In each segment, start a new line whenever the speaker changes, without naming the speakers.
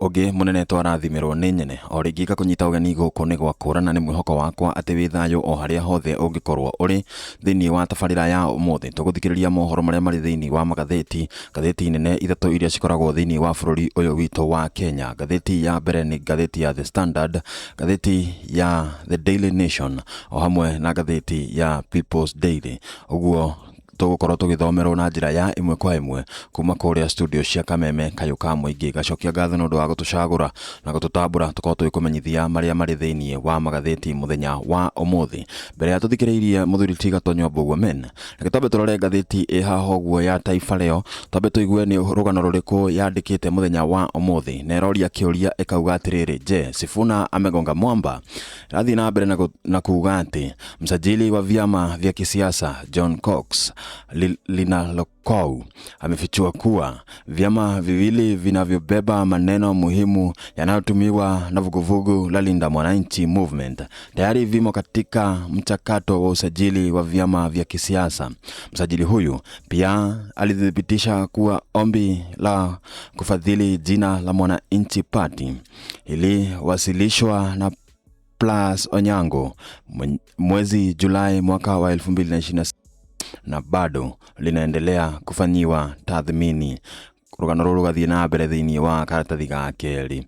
Ũngĩ mũnene twarathimĩrwo nĩ nyene. O rĩngĩ ngakũnyita ũgeni gũkũ nĩ gwakũra na nĩ mwĩhoko wakwa atĩ wĩ thayũ o harĩa hothe ũngĩkorwo ũrĩ. Thĩinĩ wa tabarĩra ya ũmũthĩ tũgũthikĩrĩria mohoro marĩa marĩ thĩinĩ wa magathĩti, ngathĩti nene ithatũ iria cikoragwo thĩinĩ wa bũrũri ũyũ witũ wa Kenya. Ngathĩti ya mbere nĩ ngathĩti ya The Standard, ngathĩti ya The Daily Nation o hamwe na ngathĩti ya People's Daily. Ũguo tũgũkorwo tũgĩthomerwo na njĩra ya ĩmwe kwa ĩmwe kuma kũrĩa studio cia Kameme Kayũ ka Mũingĩ. Ngacokia ngatho nĩ ũndũ wa gũtũcagũra na gũtũtambũra tũkorwo tũgĩkũmenyithia marĩa marĩ thĩinĩ wa magathĩti mũthenya wa ũmũthĩ. Mbere ya tũthikĩrĩirie mũthuri ti Gatonyo Mbũgua Men, reke twambe tũrore ngathĩti ĩ haha ũguo ya Taifa Leo, twambe tũigue nĩ rũgano rũrĩkũ yandĩkĩte mũthenya wa ũmũthĩ, na ĩroria kĩũria ĩkauga atĩrĩrĩ, je, Sifuna amegonga mwamba? Ĩrathiĩ na mbere na kuga atĩ msajili wa vyama vya kisiasa John Cox Linalokou amefichua kuwa vyama viwili vinavyobeba maneno muhimu yanayotumiwa na vuguvugu la Linda Mwananchi Movement tayari vimo katika mchakato wa usajili wa vyama vya kisiasa. Msajili huyu pia alithibitisha kuwa ombi la kufadhili jina la Mwananchi Party iliwasilishwa na Plus Onyango mwezi Julai mwaka wa 2026 na bado linaendelea kufanyiwa tathmini. Rũgano rũrũ rũgathiĩ na mbere thĩinĩ wa karatathi ga kerĩ.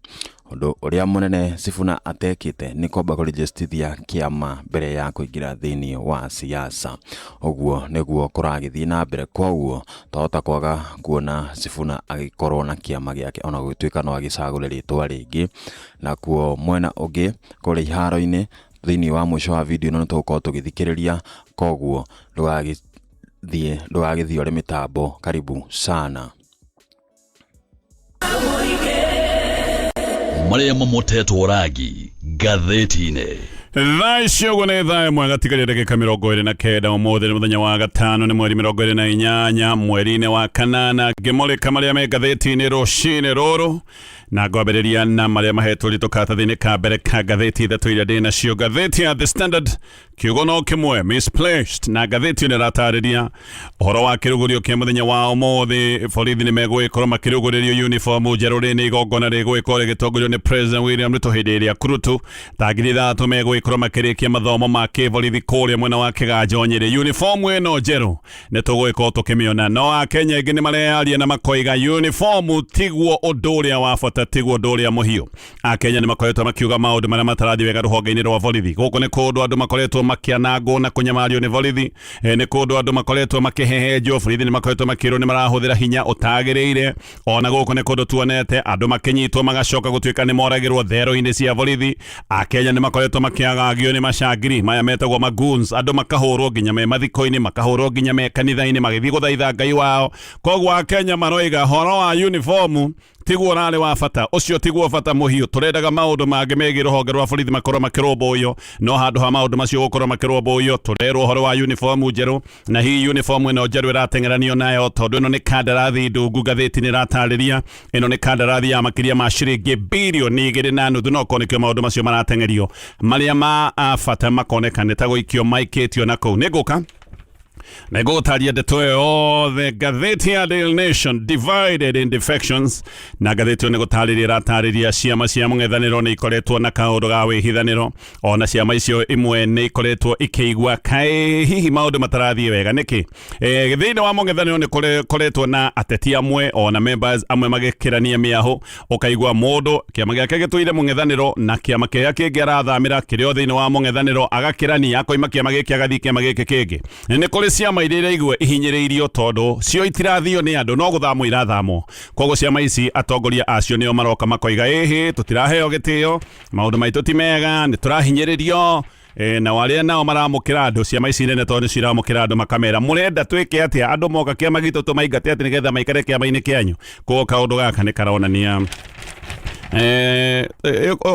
Ũndũ ũrĩa mũnene Sifuna atekĩte nĩ kwamba kũrĩjĩstithia kĩama mbere ya kũingĩra thĩinĩ wa siasa. Ũguo nĩguo kũragĩthiĩ na mbere, koguo twahota kwaga kuona Sifuna agĩkorwo na kĩama gĩake ona gũgĩtuĩka no agĩcagũre rĩtwa rĩngĩ. Nakuo mwena ũngĩ kũrĩa iharo-inĩ thĩinĩ wa mũico wa video ĩno nĩ tũgũkorwo tũgĩthikĩrĩria, koguo ndũgagĩthiĩ ndũgagĩthiore mĩtambo. Karibu sana.
Marĩa mamotetwo rangi ngathĩti-inĩ.
Thaa ici ũguo nĩ thaa 1 gatigaria ndagĩka 29. Ũmũthĩ nĩ mũthenya wa gatano, nĩ mweri 28 mweri-inĩ wa kanana. Ngĩmũrĩka marĩa me ngathĩti-inĩ rũcinĩ rũrũ, na ngwambĩrĩria na marĩa mahetwo ritũ karatathi-inĩ ka mbere ka ngathĩti ithatũ iria ndĩ nacio. Ngathĩti ya The Standard, kiugo no kĩmwe, misplaced. Na ngathĩti ĩno ĩratarĩria ũhoro wa kĩrugũrio kĩa mũthenya wa ũmũthĩ. Borithi nĩ megũgĩkorwo makĩrugũrĩrio uniform njerũ. Rĩ nĩ igongona rĩgũgĩkorwo rĩgĩtongorio nĩ President William Ruto, hĩndĩ ĩrĩa kurutu ta 3000 megũgĩkorwo makĩrĩkia mathomo ma kĩborithi kũrĩa mwena wa Kĩganjo, Nyĩrĩ. Uniform ĩno njerũ nĩ tũgũgĩkorwo tũkĩmĩona, no Akenya aingĩ nĩ mareyaria na makoiga uniform tiguo ũndũ ũrĩa wa bata, tiguo ũndũ ũrĩa mũhiũ. Akenya nĩ makoretwo makiuga maũndũ marĩa matarathiĩ wega rũhonge-inĩ rwa borithi. Gũkũ nĩ kũndũ andũ makoretwo makĩanangwo na kũnyamario nĩ borithi. Nĩ kũndũ andũ makoretwo makĩhehenjwo. Borithi nĩ makoretwo makĩrwo nĩ marahũthĩra hinya ũtagĩrĩire. Ona gũkũ nĩ kũndũ tuonete andũ makĩnyitwo magacoka gũtuĩka nĩ moragĩrwo thero-inĩ cia borithi. Akenya nĩ makoretwo makĩagagio nĩ macangiri maya metagwo magoons, andũ makahũrwo nginya me mathiko-inĩ, makahũrwo nginya me kanitha-inĩ magĩthiĩ gũthaitha Ngai wao. Koguo Akenya maroiga horo wa uniform tiguo ũrarĩ wa bata, ũcio tiguo bata mũhiũ, tũrendaga maũndũ mangĩ megiĩ rũhonge rwa borithi makorwo makĩrũmbũiyo. No handũ ha maũndũ macio gũkorwo makĩrũmbũiyo, tũrerwo ũhoro wa uniform njerũ. Na hihi uniform ĩno njerũ ĩrateng'eranio nayo, tondũ ĩno nĩ kandarathi ndungu. Ngathĩti nĩ ĩratarĩria ĩno nĩ kandarathi ya makĩria ma ciringi 2.5 bilioni, no korwo nĩkĩo maũndũ macio marateng'erio, marĩa ma bata makoneka nĩ ta gũikio maikĩtio na kũu. Nĩ ngũka nĩngũgũtaria ndeto ĩyo yothe. Ngathĩti ya Daily Nation, divided in defections. Na ngathĩti ĩyo nĩ gũtarĩria ĩratarĩria ciama cia mũng'ethanĩro nĩ ikoretwo na kaũndũ ga wĩhithanĩro. Ona ciama icio imwe nĩ ikoretwo ikĩigua kaĩ hihi maũndũ matarathiĩ wega nĩkĩ. Thĩinĩ wa mũng'ethanĩro nĩ kũkoretwo na ateti amwe ona members amwe magĩkĩrania mĩahũ, ũkaigua mũndũ kĩama gĩake gĩtũire mũng'ethanĩro na kĩama kĩrĩa kĩngĩ arathamĩra kĩrĩ o thĩinĩ wa mũng'ethanĩro, agakĩrania, akoima kĩama gĩkĩ agathiĩ kĩama gĩkĩ kĩngĩ. Nĩ kũrĩ ciama iria iraigua ihinyĩrĩirio, tondũ cio itirathio nĩ andũ, no gũthamwo irathamwo. Koguo ciama ici atongoria acio nĩo maroka makoiga, ĩhĩ, tũtiraheo gĩtĩo, maũndũ maitũ ti mega, nĩ tũrahinyĩrĩrio. Nao arĩa nao maramũkĩra andũ, ciama ici nene tondũ nĩcio iramũkĩra andũ, makamera, mũrenda twĩke atĩa? Andũ moka kĩama gitũ tũmaingate atĩ nĩgetha maikare kĩama-inĩ kĩanyu? Koguo kaũndũ gaka nĩ karonania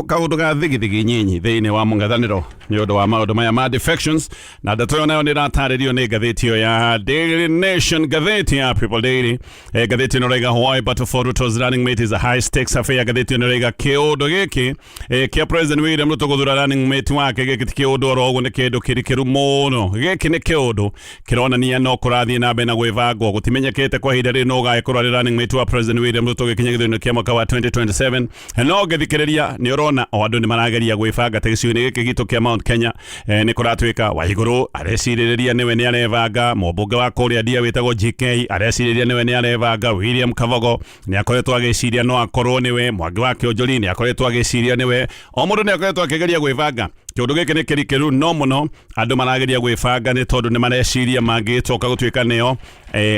kaũndũ ga thigithigi nyinyi thĩinĩ wa mũng'ethanĩro. Nĩ ũndũ wa maũndũ maya ma defections, na ndeto ĩyo nayo nĩ ĩratarĩrio nĩ ngathĩti ĩyo ya Daily Nation, ngathĩti ya People Daily. Ngathĩti ĩno ĩraiga why battle for Ruto's running mate is a high stakes affair. Ngathĩti ĩno ĩraiga kĩũndũ gĩkĩ kĩa President William Ruto gũthura running mate wake gĩkĩ ti kĩũndũ oro ũguo, nĩ kĩndũ kĩrikĩru mũno. Gĩkĩ nĩ kĩũndũ kĩronania no kũrathiĩ na mbere na gwĩbangwo. Gũtimenyekĩte kwa ihinda rĩrĩ no ũgagĩkorwo arĩ running mate wa President William Ruto gĩkinya gĩthurano kĩa mwaka wa 2027. No ngĩthikĩrĩria nĩ ũrona o andũ nĩ marageria gwĩbanga ta gĩcigo-inĩ gĩkĩ gitũ kĩa Mount Kenya. Nĩ kũratuĩka Waigũrũ arecirĩrĩria nĩwe nĩ arebanga, mũmbunge wa kũrĩa Ndia wĩtagwo GK arecirĩria nĩwe nĩ arebanga, William Kavogo nĩ akoretwo agĩciria no akorwo nĩwe, Mwangi wa Kĩonjori nĩ akoretwo agĩciria nĩwe, o mũndũ nĩ akoretwo akĩgeria gwĩbanga. Kĩũndũ gĩkĩ nĩ kĩrikĩru no mũno andũ marageria gwĩbanga nĩ tondũ nĩ mareciria mangĩcoka gũtuĩka nĩo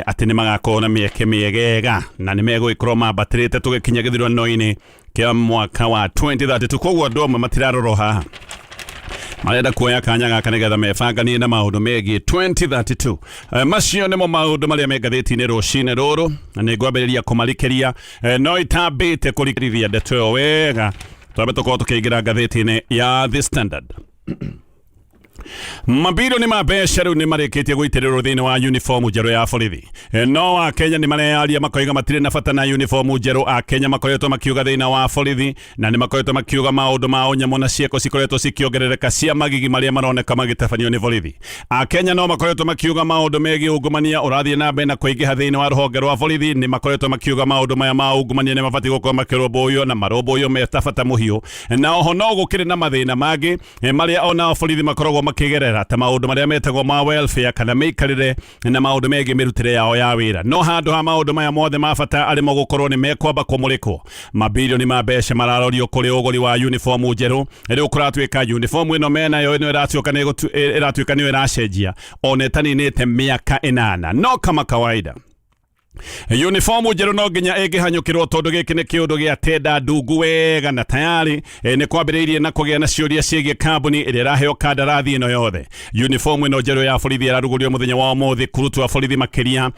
atĩ nĩ magakorwo na mĩeke mĩegega na nĩ megũgĩkorwo mambatĩrĩte tũgĩkinya gĩthurano-inĩ kĩa mwaka wa 2032. Koguo andũ amwe matirarorwo haha, marenda kuoya kanya gaka nĩgetha mebanganie na maũndũ megiĩ 2032. Macio nĩmo maũndũ marĩa me ngathĩti-inĩ rũcinĩ rũrũ, na nĩ ngwambĩrĩria kũmarikĩria. No itambĩte kũrikĩrĩria ndeto ĩyo wega, twambe tũkorwo tũkĩingĩra ngathĩti-inĩ ya The Standard. Mabirioni ma mbeca rĩu nĩ marĩkĩtie gũitĩrĩrwo thĩinĩ wa uniform njerũ ya borithi. No Akenya nĩ mareyaria makoiga matirĩ na bata na uniform njerũ. Akenya makoretwo makiuga thĩna wa borithi na nĩ makoretwo makiuga maũndũ ma ũnyamũ na ciĩko cikoretwo cikĩongerereka cia magigi marĩa maroneka magĩtabanio nĩ borithi. Akenya no makoretwo makiuga maũndũ megiĩ ungumania ũrathiĩ na mbere na kũingĩha thĩinĩ wa rũhonge rwa borithi. Nĩ makoretwo makiuga maũndũ maya ma ungumania nĩ mabatiĩ gũkorwo makĩrũmbũiyo na marũmbũiyo me ta bata mũhiũ. Na oho no gũkĩrĩ na mathĩna mangĩ marĩa onao borithi makoragwo makĩgerera ta maũndũ marĩa metagwo ma welfare kana mĩikarĩre na maũndũ megiĩ mĩrutĩre yao ya wĩra. No handũ ha maũndũ maya mothe ma bata arĩmo gũkorwo nĩ mekwamba kũmũrĩkwo, mabilioni ma mbeca mararorio kũrĩ ũgũri wa uniform njerũ. Rĩu kũratuĩka uniform ĩno menayo ĩno ĩratuĩka nĩ ĩratuĩka nĩyo ĩracenjia ona ĩtaninĩte mĩaka 8. No kama kawaida, uniform njerũ no nginya ĩngĩhanyũkĩrwo tondũ gĩkĩ nĩ kĩũndũ gĩa tenda ndungu wega, na tayari nĩ kwambĩrĩirie na kũgĩa na ciũria ciĩgiĩ kambuni ĩrĩa ĩraheo kandarathi ĩno yothe. Uniform ĩno njerũ ya borithi ĩrarugũrio mũthenya wa ũmũthĩ, kurutu wa borithi makĩria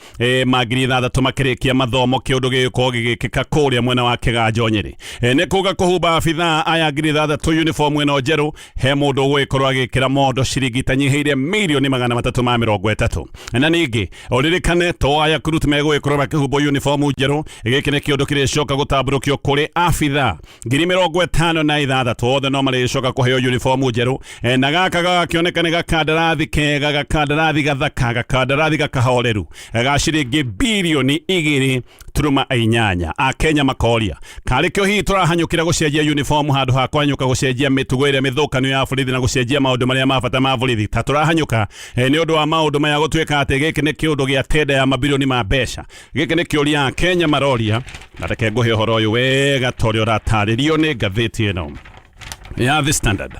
ma 6,000 makĩrĩkia mathomo. Kĩũndũ gĩgĩkorwo gĩgĩkĩka kũrĩa mwena wa Kĩganjo Nyĩrĩ. Nĩ kuga kũhumba abithaa aya 6,000 uniform ĩno njerũ, he mũndũ ũgũgĩkorwo agĩkĩra mondo ciringi itanyihĩire mirioni 330. Na ningĩ ũririkane to aya kurutu megũgĩkorwo makĩhumbwo uniform njerũ, gĩkĩ nĩ kĩũndũ kĩrĩcoka gũtambũrũkio kũrĩ abithaa 56,000 othe no marĩcoka kũheo uniform njerũ. Na gaka gagakĩoneka nĩ gakandarathi kega, gakandarathi gathaka, gakandarathi gakahoreru ga ciringi 2.8 birioni. Akenya makoria karĩ kĩo hihi tũrahanyũkĩra gũcenjia uniform handũ ha kũhanyũka gũcenjia mĩtugo ĩrĩa mĩthũkanu ya borithi na gũcenjia maũndũ marĩa ma bata ma borithi, ta tũrahanyũka nĩ ũndũ wa maũndũ maya gũtuĩka atĩ gĩkĩ nĩ kĩũndũ gĩa tenda ya mabilioni ma mbeca. Gĩkĩ nĩ kĩũria Akenya maroria, na reke ngũhe ũhoro ũyũ wega ta ũrĩa ũratarĩrio nĩ ngathĩti ĩno ya The Standard.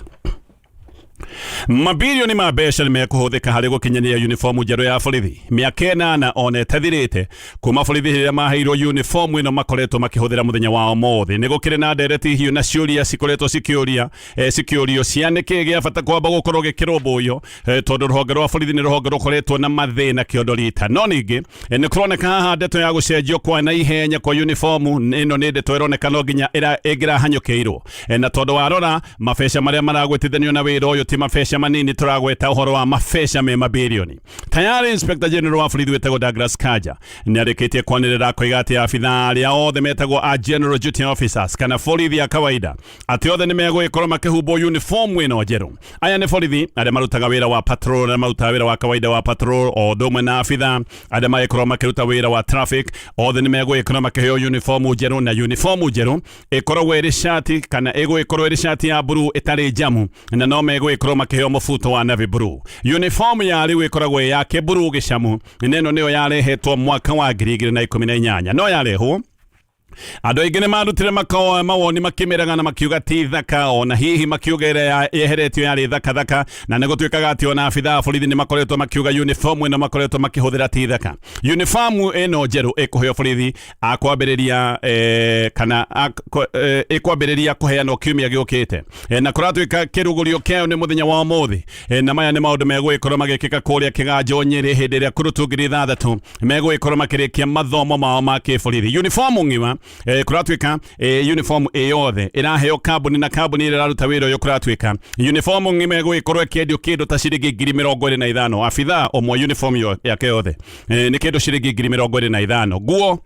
Mabilioni ma mbeca nĩ mekũhũthĩka harĩ gũkinyanĩria uniform njerũ ya borithi mĩaka 8 ona ĩtathirĩte kuma borithi rĩrĩa maheirwo uniform ĩno makoretwo makĩhũthĩra mũthenya wa ũmũthĩ. Nĩ gũkĩrĩ na ndereti hiũ na ciũria cikoretwo cikĩũria cikĩũrio cia nĩkĩ gĩa bata kwamba gũkorwo gĩkĩrũmbũiyo, tondũ rũhonge rwa borithi nĩ rũhonge rũkoretwo na mathĩna kĩondo rita. No ningĩ nĩ kũroneka haha ndeto ya gũcenjio kwa na ihenya kwa uniform ĩno nĩ ndeto ĩroneka no nginya ĩngĩrahanyũkĩirwo. Na tondũ warora mabeca marĩa maragwetithanio na wĩra ũyũ ti mabeca manini, tũragweta ũhoro wa mabeca me mabilioni. Tayari Inspector General wa borithi wĩtagwo Douglas Kanja nĩ arĩkĩtie kwanĩrĩra akoiga atĩ abithaa arĩa othe metagwo a general duty officers kana borithi a kawaida atĩ othe nĩ megũgĩkorwo makĩhumbwo uniform ĩno njerũ. Aya nĩ borithi arĩa marutaga wĩra wa patrol, arĩa marutaga wĩra wa kawaida wa patrol, o ũndũ ũmwe na abithaa arĩa magĩkorwo makĩruta wĩra wa traffic, othe nĩ megũgĩkorwo makĩheo uniform njerũ. Na uniform njerũ ĩkoragwo ĩrĩ shati kana ĩgũgĩkorwo ĩrĩ shati ya blue ĩtarĩ njamu, na no megũgĩkorwo makĩheo mũbuto wa navy blue. Uniform ya rĩu ĩkoragwo ĩ ya kĩmburuu gĩcamu, na ĩno nĩyo yarehetwo mwaka wa 2018. No yarehwo andũ aingĩ nĩ marutire mawoni makĩmĩrega na makiuga ti thaka, ona hihi makiuga ĩrĩa yeheretio yarĩ thaka thaka. Na nĩ gũtuĩkaga atĩ ona abithaa a borithi nĩ makoretwo makiuga uniform ĩno makoretwo makĩhũthĩra ti thaka. Uniform ĩno njerũ ĩkũheo borithi akwambĩrĩria kana ĩkwambĩrĩria kũheanwo kiumia gĩũkĩte. Na kũratuĩka kĩrugũrio kĩayo nĩ mũthenya wa ũmũthĩ. Na maya nĩ maũndũ megũgĩkorwo magĩkĩka kũrĩa Kĩganjo Nyĩrĩ hĩndĩ ĩrĩa kurutu 6,000 megũgĩkorwo makĩrĩkia mathomo mao ma kĩborithi. Uniform ng'ima. Kũratuĩka uniform ĩ yothe ĩraheo kambuni na kambuni ĩrĩa ĩraruta wĩra ũyũ, kũratuĩka uniform ng'ima ĩgũgĩkorwo ĩkĩendio kĩndũ ta ciringi 25,000. Abithaa ũmwe uniform yake yothe nĩ kĩndũ ciringi 25,000. Nguo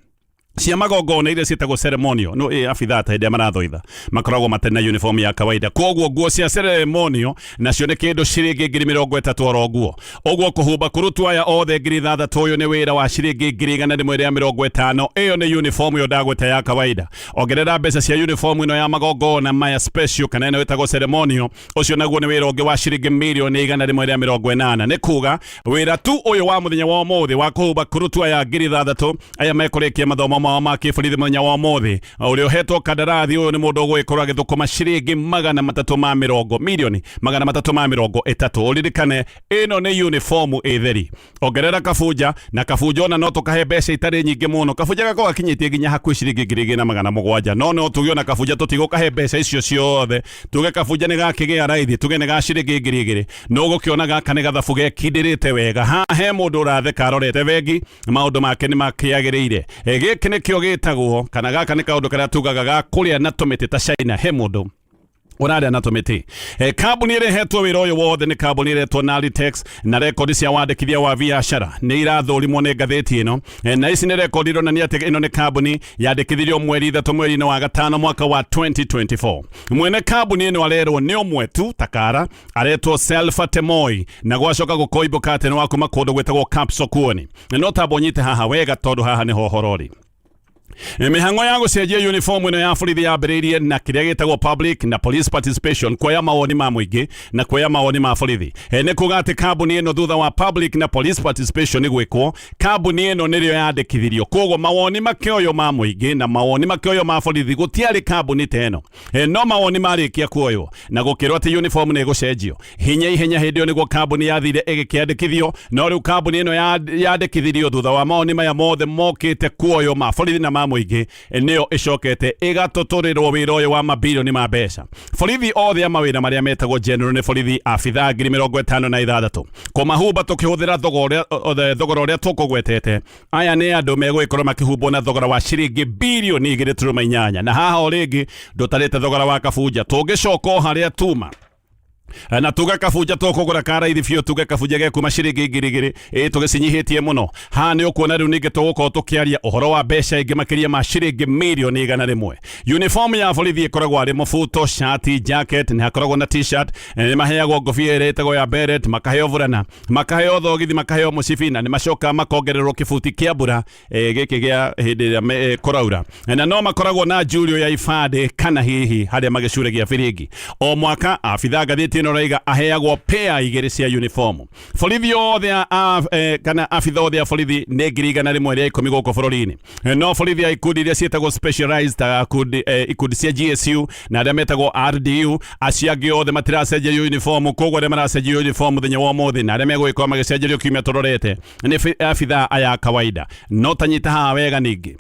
cia magongona iria ciĩtagwo ceremonial, no abithaa ta hĩndĩ ĩrĩa marathoitha makoragwo matarĩ na uniform ya kawaida, koguo nguo cia ceremonial nacio nĩ kĩndũ ciringi 30,000 oro nguo. Ũguo kũhumba kurutu aya othe 6,000, ũyũ nĩ wĩra wa ciringi 150,000. Ĩyo nĩ uniform ĩyo ndagweta ya kawaida. Ongerera mbeca cia uniform ĩno ya magongona maya special, kana ĩno ĩtagwo ceremonial, ũcio naguo nĩ wĩra ũngĩ wa ciringi 180,000,000. Nĩ kuga wĩra tu ũyũ wa mũthenya wa ũmũthĩ wa kũhumba kurutu aya 6,000 aya mekũrĩkia mathomo mao ma kĩborithi mũthenya wa ũmũthĩ, ũrĩa ũhetwo kandarathi ũyũ nĩ mũndũ ũgũgĩkorwo agĩthũkũma ciringi 320, 330,000,000. Ũririkane ĩno nĩ uniform ĩtheri. Ongerera kabunja, na kabunja ona no tũkahe mbeca itarĩ nyingĩ mũno. Kabunja gakorwo gakinyĩtie nginya hakuhĩ ciringi 2,700, no tuge ona kabunja tũtigũkahe mbeca icio ciothe. Tuge kabunja nĩ gakĩgĩa raithi, tuge nĩ ga ciringi 2,000. No ũgũkĩona gaka nĩ gathabu gekindĩrĩte wega. Ha he mũndũ ũratheka arorete bengi, maũndũ make nĩ makĩagĩrĩire. Gĩkĩ nĩkĩo gĩtagwo, kana gaka nĩ kaũndũ karĩa tugaga ga kũrĩa na tũmĩtĩ ta China. He mũndũ ũrarĩa na tũmĩtĩ. Kambuni ĩrĩa ĩhetwo wĩra ũyũ wothe nĩ kambuni ĩretwo Nalitex, na rekondi cia wandĩkithia wa biacara nĩ irathũrimwo nĩ ngathĩti ĩno. Na ici nĩ rekondi ironania atĩ ĩno nĩ kambuni yandĩkithirio mweri 3 mweri-inĩ wa gatano mwaka wa 2024. Mwene kambuni ĩno arerwo nĩ ũmwe tu takara, aretwo Selfa Temoi, na gwacoka gũkoimbũka atĩ nĩ wa kuma kũndũ gwĩtagwo Kapsokuoni. No tamba ũnyite haha wega, tondũ haha nĩho ũhoro ũrĩ. Mĩhang'o ya gũcenjia uniform ĩno ya borithi yambĩrĩirie na kĩrĩa gĩtagwo public na police participation, kuoya mawoni ma mũingĩ na kuoya mawoni ma borithi. Nĩ kuga atĩ kambuni ĩno, thutha wa public na police participation gwĩkwo, kambuni ĩno nĩrĩo yandĩkithirio. Koguo mawoni makĩoywo ma mũingĩ na mawoni makĩoywo ma borithi, gũtiarĩ kambuni ta ĩno. No mawoni marĩkia kuoywo na gũkĩrwo atĩ uniform nĩ ĩgũcenjio hinya ihenya, hĩndĩ ĩyo nĩguo kambuni yathire ĩgĩkĩandĩkithio. No rĩu kambuni ĩno yandĩkithirio thutha wa mawoni maya mothe mokĩte kuoywo ma borithi na ma mũingĩ, nĩyo ĩcokete ĩgatũtũrĩrwo wĩra ũyũ wa mabilioni ma mbeca. Borithi othe a mawĩra marĩa metagwo general nĩ borithi abithaa 56,000. Kũmahumba tũkĩhũthĩra thogora ũrĩa tũkũgwetete, aya nĩ andũ megũgĩkorwo makĩhumbwo na thogora wa ciringi 2.8 bilioni, na haha o rĩngĩ ndũtarĩte thogora wa kabunja. Tũngĩcoka o harĩa tuma na tuge kabunja tũkũgũra ka raithi biũ, tuge kabunja gekuma ciringi 2,000, ĩ tũgĩcinyihĩtie mũno. Haha nĩ ũkuona rĩu ningĩ tũgũkorwo tũkĩaria ũhoro wa mbeca ingĩ makĩria ma ciringi 100,000,000. Uniform ya borithi ĩkoragwo arĩ mũbuto, shati, jacket, nĩ hakoragwo na T-shirt, nĩ maheagwo ngobia ĩrĩa ĩtagwo ya beret, makaheo burana, makaheo thogithi, makaheo mũcibi, na nĩ macokaga makongererwo kĩbuti kĩa mbura, gĩkĩ gĩa hĩndĩ ĩrĩa kũraura, na no makoragwo na njurio ya ibandĩ kana hihi harĩa magĩcuragia biringi. O mwaka abitha, ngathĩti ĩno raiga, aheagwo pair igĩrĩ cia uniform. Borithi othe kana abitha othe a borithi nĩ 110,000 gũkũ bũrũri-inĩ. No borithi a ikundi iria ciĩtagwo specialized, ta ikundi cia GSU na arĩa metagwo RDU, acio angĩ othe matiracenjerio uniform. Koguo arĩa maracenjerio uniform mũthenya wa ũmũthĩ na arĩa megũgĩkorwo magĩcenjerio kiumia tũrorete nĩ abithaa aya a kawaida. No tanyita haha wega, ningĩ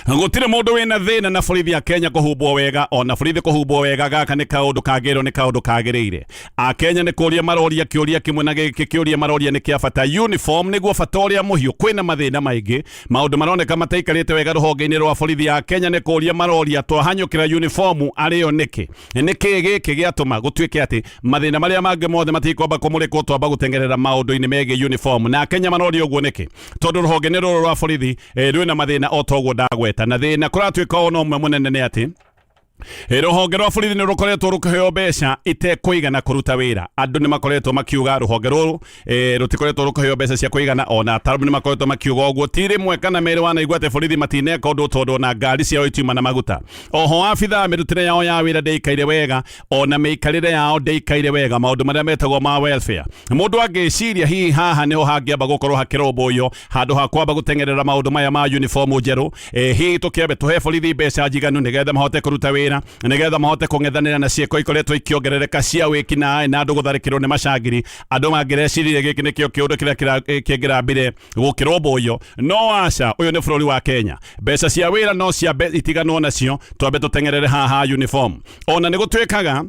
gũtirĩ mũndũ wĩna thĩna na borithi ya Kenya kũhumbwo wega, ona borithi kũhumbwo wega. Gaka nĩ kaũndũ kangĩrwo nĩ kaũndũ kagĩrĩire. Akenya nĩ kũria maroria kĩũria kĩmwe, na gĩkĩ kĩũria maroria nĩ kĩa bata. Uniform nĩguo bata ũrĩa mũhiũ. Kwĩna mathĩna maingĩ, maũndũ maroneka mataikarĩte wega rũhonge-inĩ rwa borithi ya Kenya. Nĩ kũria maroria, twahanyũkĩra uniform arĩo nĩkĩ? Nĩkĩ gĩkĩ gĩatũma gũtuĩke atĩ mathĩna marĩa mangĩ mothe matikwamba kũmũrĩkwo, twamba gũtengerera maũndũ-inĩ megiĩ uniform? Na Kenya maroria ũguo nĩkĩ? Tondũ rũhonge-inĩ rũrũ rwa borithi rwĩna mathĩna o toguo ndagweta, na thĩna kũratuĩka o no ũmwe mũnene nĩ atĩ rũhonge rwa borithi nĩ rũkoretwo rũkĩheo mbeca itekũigana kũruta wĩra. Andũ nĩ makoretwo makiuga rũhonge rũrũ rũtikoretwo rũkĩheo mbeca cia kũigana. Ona ataaramu nĩ makoretwo makiuga ũguo. Ti rĩmwe kana merĩ wanaigua atĩ borithi matineka ũndũ, tondũ ona ngari ciao itiuma na maguta. Oho abithaa mĩrutĩre yao ya wĩra ndĩikaire wega, ona mĩikarĩre yao ndĩikaire wega, maũndũ marĩa metagwo ma welfare. Mũndũ angĩciria hihi haha nĩho hangĩamba gũkorwo hakĩrũmbũiyo handũ ha kwamba gũteng'erera maũndũ maya ma uniform njerũ. Hihi tũkĩambe tũhe borithi mbeca njiganu nĩgetha mahote kũruta wĩra, nĩgetha mahote kũng'ethanĩra na ciĩko ikoretwo ikĩongerereka cia wĩkinaĩ na andũ gũtharĩkĩrwo nĩ macangiri. Andũ mangĩreciririe gĩkĩ nĩkĩo kĩũndũ kĩrĩa kĩngĩrambire gũkĩrũmbũiyo, no aca. Ũyũ nĩ bũrũri wa Kenya. Mbeca cia wĩra no ciambe itiganwo nacio, twambe tũteng'erere haha uniform. Ona nĩ gũtuĩkaga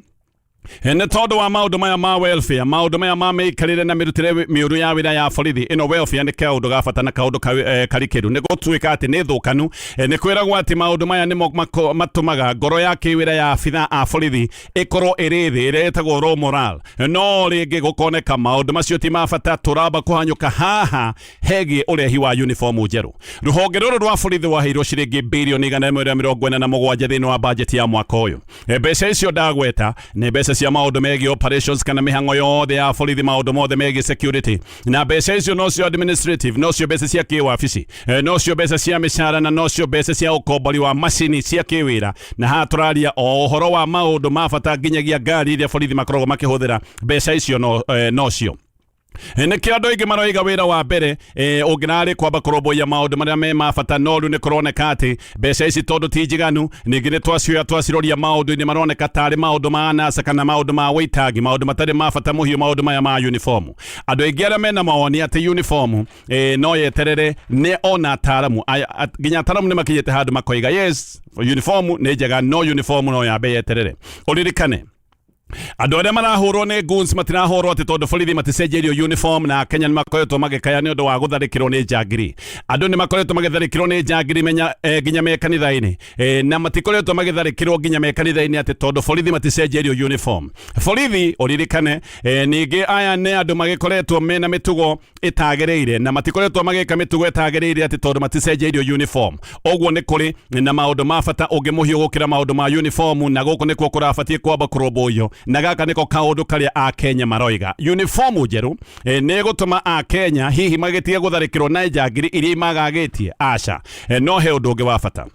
Nĩ tondũ wa maũndũ maya ma welfare, maũndũ maya ma mĩikarĩre na mĩrutĩre mĩũru ya wĩra ya borithi. Ĩno welfare nĩ kaũndũ ga bata na kaũndũ karikĩru. Nĩ gũtuĩka atĩ nĩ thũkanu. Nĩ kwĩragwo atĩ maũndũ maya nĩmo matũmaga ngoro ya kĩwĩra ya abithaa a borithi ĩkorwo ĩrĩ thĩ, ĩrĩa ĩtagwo low morale. No rĩngĩ gũkoneka maũndũ macio ti ma bata. Tũramba kũhanyũka haha hegiĩ ũrehi wa uniform njerũ. Rũhonge rũrũ rwa borithi rwaheirwo ciringi birioni 147 thĩinĩ wa bajeti ya mwaka ũyũ. Mbeca icio ndagweta nĩ mbeca cia maũndũ megiĩ operations kana mĩhang'o yothe ya borithi, maũndũ mothe megiĩ security, na mbeca icio nocio administrative, nocio mbeca cia kĩwabici, nocio mbeca cia mĩcara, na nocio mbeca cia ũkombori wa macini cia kĩwĩra. Na haha tũraria o ũhoro wa maũndũ ma bata nginyagia ngari iria borithi makoragwo makĩhũthĩra, mbeca icio nocio. Nĩkĩo andũ aingĩ maroiga wĩra wa mbere ũngĩrarĩ kwamba kũrũmbũiya maũndũ marĩa me ma bata. No rĩu nĩ kũroneka atĩ mbeca ici tondũ ti njiganu, ningĩ nĩ twacioya twaciroria maũndũ-inĩ maroneka tarĩ maũndũ ma anasa kana maũndũ ma wĩitangi, maũndũ matarĩ ma bata mũhiũ, maũndũ maya ma uniform. Andũ aingĩ arĩa mena mawoni atĩ uniform no yeterere nĩ ona ataaramu nginya ataaramu nĩ makinyĩte handũ makoiga yes, uniform nĩ njega, no uniform no yambe yeterere. Ũririkane andũ arĩa marahũrwo nĩ goons matirahũrwo atĩ tondũ borithi maticenjeirio uniform, na Kenya nĩ makoretwo magĩkaya nĩ ũndũ wa gũtharĩkĩrwo nĩ njangiri. Andũ nĩ makoretwo magĩtharĩkĩrwo nĩ njangiri menya nginya me kanitha-inĩ, na matikoretwo magĩtharĩkĩrwo nginya me kanitha-inĩ atĩ tondũ borithi maticenjeirio uniform. Borithi ũririkane, ningĩ aya nĩ andũ magĩkoretwo mena mĩtugo ĩtagĩrĩire, na matikoretwo magĩka mĩtugo ĩtagĩrĩire atĩ tondũ maticenjeirio uniform. Ũguo nĩ kũrĩ na maũndũ ma bata ũngĩ mũhiũ gũkĩra maũndũ ma uniform, na gũkũ nĩkuo kũrabatiĩ kwamba kũrũmbũiyo, na gaka nĩko kaũndũ karĩa Akenya maroiga uniform njerũ nĩ ĩgũtũma Akenya hihi magĩtige gũtharĩkĩrwo na njangiri iria imagagĩtie. Aca. No he ũndũ ũngĩ wa bata.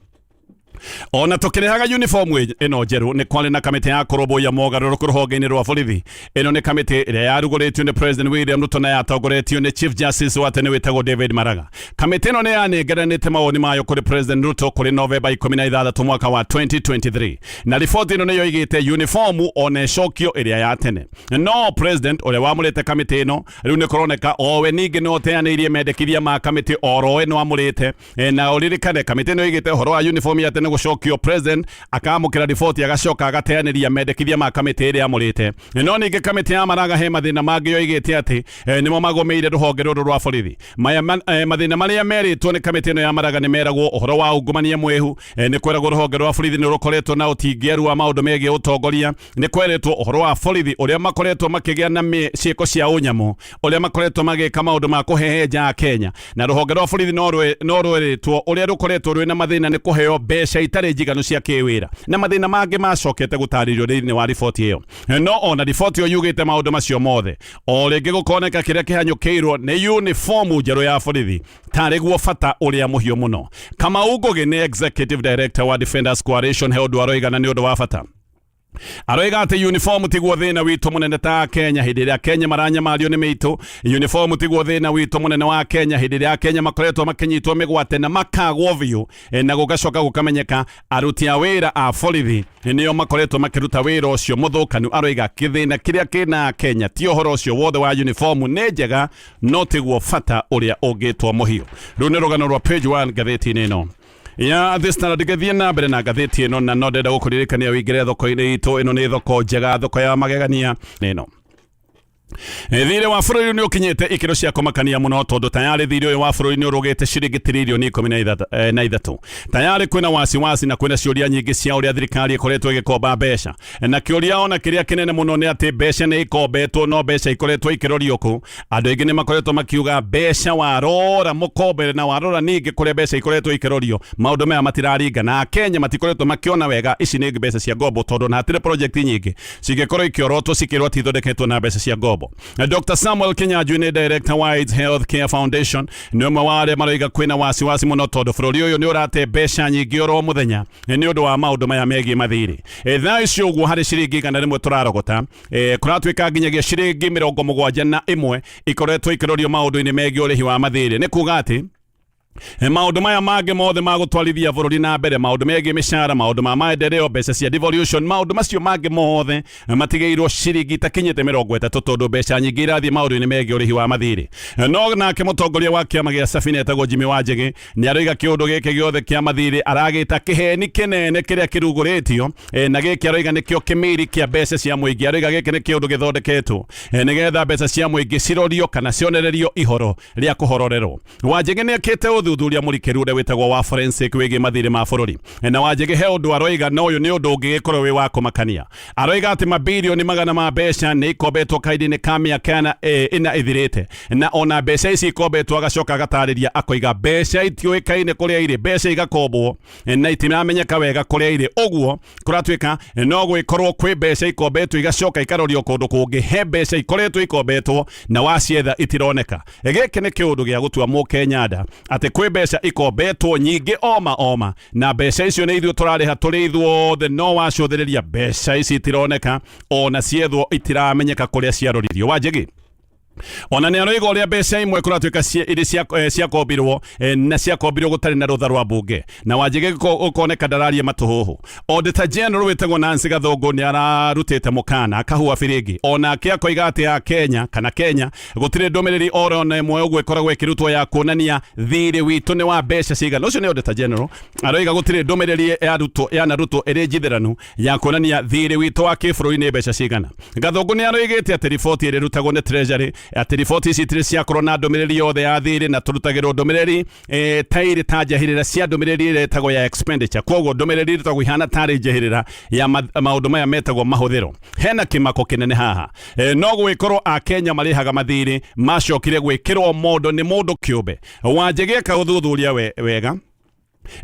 Ona tũkĩrehaga uniform ĩno njerũ, nĩ kwarĩ na kamĩtĩ ya kũrũmbũiya mogarũrũku rũhonge-inĩ rwa borithi. Ĩno nĩ kamĩtĩ ĩrĩa yarugũrĩtio nĩ President William Ruto na yatongoretio nĩ Chief Justice wa tene wĩtagwo David Maraga. Kamĩtĩ ĩno nĩ yanengeranĩte mawoni mayo kũrĩ President Ruto kũrĩ Novemba 16 mwaka wa 2023, na riboti ĩno nĩ yoigĩte uniform ona ĩcokio ĩrĩa ya tene. No President ũrĩa wamũrĩte kamĩtĩ ĩno rĩu nĩ kũroneka owe ningĩ nĩ ũteanĩirie mendekithia ma kamĩtĩ oro ĩno amũrĩte. Na ũririkane kamĩtĩ ĩno ĩigĩte ũhoro wa uniform ya tene gũcokio, President akamũkĩra riboti agacoka agateanĩria mendekithia ma kamĩtĩ ĩrĩa amũrĩte. No ningĩ kamĩtĩ ya Maraga he mathĩna mangĩ yoigĩte atĩ nĩmo magũmĩire rũhonge rũrũ rwa borithi. Maya mathĩna marĩa merĩtwo nĩ kamĩtĩ ĩno ya Maraga nĩ meragwo ũhoro wa ungumania mwĩhu, nĩ kweragwo rũhonge rwa borithi nĩ rũkoretwo na ũtingĩaru wa maũndũ megiĩ ũtongoria, nĩ kweretwo ũhoro wa borithi ũrĩa makoretwo makĩgĩa na ciĩko cia ũnyamũ, ũrĩa makoretwo magĩka maũndũ ma kũhehenja Kenya, na rũhonge rwa borithi no rwĩrĩtwo ũrĩa rũkoretwo rwĩna mathĩna nĩ kũheo mbeca itarĩ njiganu cia kĩwĩra, na mathĩna mangĩ macokete gũtarĩrio thĩinĩ wa riboti ĩyo. No ona riboti ĩyo yugĩte maũndũ macio mothe, o rĩngĩ gũkoneka kĩrĩa kĩhanyũkĩirwo nĩ uniform njerũ ya borithi tarĩ guo bata ũrĩa mũhiũ mũno. Kamau Ngugi nĩ executive director wa Defenders Coalition. He ũndũ aroiga na nĩ ũndũ wa bata. Aroiga atĩ uniform tiguo thĩna witũ mũnene ta Kenya hĩndĩ ĩrĩa Kenya maranyamario nĩ mĩitũ. Uniform tiguo thĩna witũ mũnene wa Kenya hĩndĩ ĩrĩa Kenya makoretwo makĩnyitwo mĩgwate na makagwo biũ, na gũgacoka gũkamenyeka aruti a wĩra a borithi nĩo makoretwo makĩruta wĩra ũcio mũthũkanu. Aroiga kĩthĩna kĩrĩa kĩna Kenya ti ũhoro ũcio wothe wa uniform. Nĩ njega no tiguo bata ũrĩa ũngĩtwo mũhiũ. Rĩu nĩ rũgano rwa page 1 ngathĩti-inĩ ĩno ya The Standard. Ngĩthiĩ na mbere na ngathĩti ĩno, na no ndenda gũkũririkania ũingĩre thoko-inĩ itũ. Ĩno nĩ thoko njega, thoko ya magegania ĩno. Thirĩ wa bũrũri nĩ ũkinyĩte ikĩro cia kũmakania mũno, tondũ tayarĩ thirĩ ũyũ wa bũrũri nĩ ũrũgĩte ciringi tiririoni 13. Tayarĩ kwĩna wasiwasi na kwĩna ciũria nyingĩ cia ũrĩa thirikari ĩkoretwo ĩgĩkomba mbeca, na kĩũria ona kĩrĩa kĩnene mũno nĩ atĩ mbeca nĩ ikombetwo, no mbeca ikoretwo ikĩrorio kũ? Andũ aingĩ nĩ makoretwo makiuga mbeca warora mũkombere na warora ningĩ kũrĩa mbeca ikoretwo ikĩrorio, maũndũ maya matiraringana. Kenya matikoretwo makĩona wega ici nĩ mbeca cia ngombo, tondũ na hatirĩ project nyingĩ cingĩkorwo ikĩorotwo cikĩrwo atĩ ithondeketwo na mbeca cia ngombo. Dr. Samuel Kinyanjui nĩ director wa AIDS Health Care Foundation, nĩ ũmwe wa arĩa maroiga kwĩna wasiwasi mũno tondũ bũrũri ũyũ nĩ ũrate mbeca nyingĩ oro mũthenya nĩ ũndũ wa maũndũ maya megiĩ mathirĩ. Thaa ici ũguo harĩ ciringi 100 tũrarogota, kũratuĩka nginyagia ciringi 71 ikoretwo ikĩrorio maũndũ-inĩ megiĩ ũrĩhi wa mathirĩ. Nĩ kuga atĩ Maũndũ maya mangĩ mothe ma gũtwarithia bũrũri na mbere, maũndũ megiĩ mĩcara, maũndũ ma maendeleo, mbeca cia devolution, maũndũ macio mangĩ mothe matigĩirwo ciringi itakinyĩte 30, tondũ mbeca nyingĩ irathiĩ maũndũ-inĩ megiĩ ũrĩhi wa mathirĩ. No nake mũtongoria wa kĩama gĩa Safina etagwo Jimmy Wanjigi nĩ aroiga kĩũndũ gĩkĩ gĩothe kĩa mathirĩ aragĩta kĩheni kĩnene kĩrĩa kĩrugũrĩtio, na gĩkĩ aroiga nĩkĩo kĩmĩri kĩa mbeca cia mũingĩ. Aroiga gĩkĩ nĩ kĩũndũ gĩthondeketwo nĩgetha mbeca cia mũingĩ cirorio kana cionererio ihoro rĩa kũhororerwo. Wanjigi nĩ ekĩte ũthuthuria mũrikĩru ũrĩa wĩtagwo wa forensic wĩgiĩ mathirĩ ma bũrũri, na Wanjigi he ũndũ aroiga, na ũyũ nĩ ũndũ ũngĩgĩkorwo wĩ wa kũmakania. Aroiga atĩ mabirioni magana ma mbeca nĩ ikombetwo kahinda-inĩ ka mĩaka 4 ĩthirĩte, na ona mbeca ici ikombetwo, agacoka agatarĩria akoiga mbeca itiũĩkaine kũrĩa irĩ, mbeca igakombwo na itiramenyeka wega kũrĩa irĩ. Ũguo kũratuĩka no gwĩkorwo kwĩ mbeca ikombetwo igacoka ikarorio kũndũ kũngĩ, he mbeca ikoretwo ikombetwo na wacietha itironeka. Gĩkĩ nĩ kĩũndũ gĩa gũtua mũkenya nda atĩ kwĩ mbeca ikombetwo nyingĩ oma oma, na mbeca icio nĩ ithuĩ tũrarĩha tũrĩ ithuothe, no wacũthĩrĩria mbeca ici itironeka, ona ciethwo itiramenyeka kũrĩa ciaroririo. Wanjigi ona nĩ aroiga ũrĩa mbeca imwe kũratuĩka irĩ ciakombirwo, na ciakombirwo gũtarĩ na rũtha rwa mbunge, na Wanjigi ũkoneka ndararia matũhũhũ. Auditor General wĩtagwo Nancy Gathũngũ nĩ ararutĩte mũkana akahua biringi, onake akoiga atĩ a Kenya kana Kenya gũtirĩ ndũmĩrĩri oro na ĩmwe ũguo ĩkoragwo ĩkĩrutwo ya kuonania thirĩ witũ nĩ wa mbeca cigana. Ũcio nĩ Auditor General aroiga gũtirĩ ndũmĩrĩri yarutwo yanarutwo ĩrĩ njithĩranu ya kuonania thirĩ witũ wa kĩbũrũri nĩ mbeca cigana. Gathũngũ nĩ aroigĩte atĩ riboti ĩrĩa ĩrutagwo nĩ Treasury, atĩ riboti ici itirĩ ciakorwo na ndũmĩrĩri yothe ya thirĩ, na tũrutagĩrwo ndũmĩrĩri ta irĩ ta njahĩrĩra cia ndũmĩrĩri ĩrĩa ĩtagwo ya expenditure. Koguo ndũmĩrĩri ĩrutagwo ihana tarĩ njahĩrĩra ya maũndũ maya metagwo mahũthĩro. Hena kĩmako kĩnene haha, no gwĩkorwo akenya marĩhaga mathirĩ macokire gwĩkĩrwo mondo nĩ mũndũ kĩũmbe. Wanjigi eka ũthuthuria wega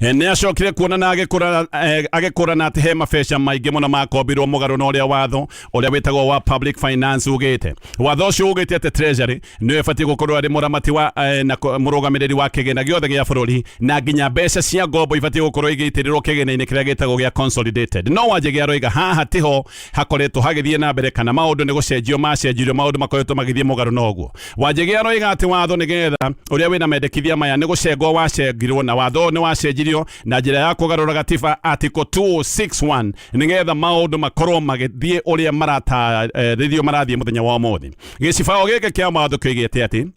nĩ acokire kuona na agĩkũrana atĩ he mabeca maingĩ mũno makombirwo mũgarũ na ũrĩa watho ũrĩa wĩtagwo wa public finance ugĩte. Watho ũcio ugĩte atĩ Treasury nĩyo ĩbatiĩ gũkorwo arĩ mũramati wa na mũrũgamĩrĩri wa kĩgĩna gĩothe gĩa bũrũri, na nginya mbeca cia ngombo ibatiĩ gũkorwo igĩitĩrĩrwo kĩgĩna-inĩ kĩrĩa gĩtagwo gĩa consolidated. No Wanjigi aroiga haha tiho hakoretwo hagĩthiĩ na mbere, kana maũndũ nĩ gũcenjio macenjirio, maũndũ makoretwo magĩthiĩ mũgarũ na ũguo. Wanjigi aroiga atĩ watho nĩgetha ũrĩa wĩna mendekithia maya nĩ gũcengwo wacengirwo, na watho nĩ wacenjirio na njĩra ya kũgarũra gatiba article 261 nĩgetha maũndũ makorwo magĩthiĩ ũrĩa maratarĩrio marathiĩ mũthenya wa ũmũthĩ. Gĩcibaũ gĩkĩ kĩa watho kĩoigĩte atĩ